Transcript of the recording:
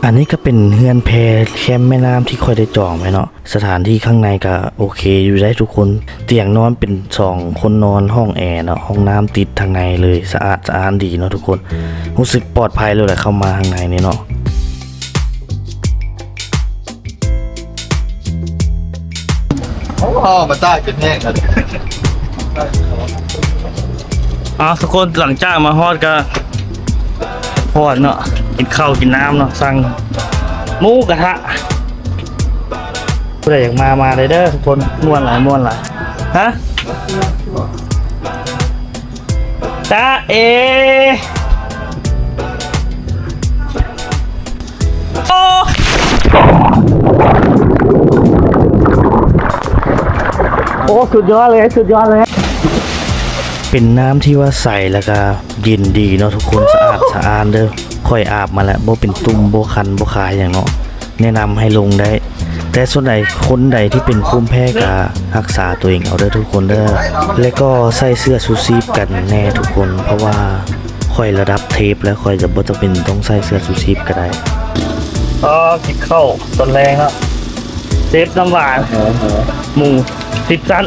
ອັນນີ້ກໍເປັນເຮືອນແພແຄມແມ່ນ້ຳທີ່ຂ້ອຍໄດ້ຈອງໄວ້ເນາະ. ສະຖານທີ່ຂ້າງໃນກໍໂອເຄຢູ່ໄດ໋ທຸກຄົນ. ຕຽງນອນເປັນສອງຄົນນອນ ຫ້ອງແອເນາະ, ຫ້ອງນ້ຳຕິດທາງໃນເລີຍ, ສະອາດສະອ້ານດີເນາະທຸກຄົນ. ຮູ້ສຶກປອດໄພເລີຍແຫຼະເຂົ້າມາທາງໃນນີ້ເນາະ. ໂອ້ ມາຕາຍເປັນແຮງກັນ. ເອົາ ທຸກຄົນ ຫຼັງຈາກມາຮອດກໍ ຮອດເນາະ, ກິນເຂົ້າກິນນ້ຳເນາະ, ສັ່ງໝູກະທະ. ຜູ້ໃດຢາກມາ ມາໄດ້ເດີທຸກຄົນ, ມ່ວນຫຼາຍ ມ່ວນຫຼາຍ. ຮະ? ຕາເອ ໂອ້ ໂອ້ ສຸດຍອດເລີຍ ສຸດຍອດເລີຍ. ເປັນນ້ຳທີ່ວ່າໃສ ແລ້ວກະເຢັນດີເນາະທຸກຄົນ, ສະອາດສະອ້ານເດີ. ຂ້ອຍອາບມາແລ້ວ ບໍ່ເປັນຕຸ່ມ ບໍ່ຄັນ ບໍ່ຄາຫຍັງເນາະ. ແນະນຳໃຫ້ລົງໄດ້, ແຕ່ສ່ວນໃດ ຄົນໃດທີ່ເປັນພູມແພ້ກໍຮັກສາຕົວເອງເອົາເດີທຸກຄົນເດີ. ແລະກໍໃສ່ເສື້ອຊູຊີບກັນແນ່ທຸກຄົນ, ເພາະວ່າຂ້ອຍລະດັບເຊຟແລ້ວ, ຂ້ອຍຈະບໍ່ຈຳເປັນຕ້ອງໃສ່ເສື້ອຊູຊີບກໍໄດ້. ອໍ ກິນເຂົ້າຕອນແລງເນາະ, ເຊຟນ້ຳຫວານ ໝູສິບຊັ້ນ.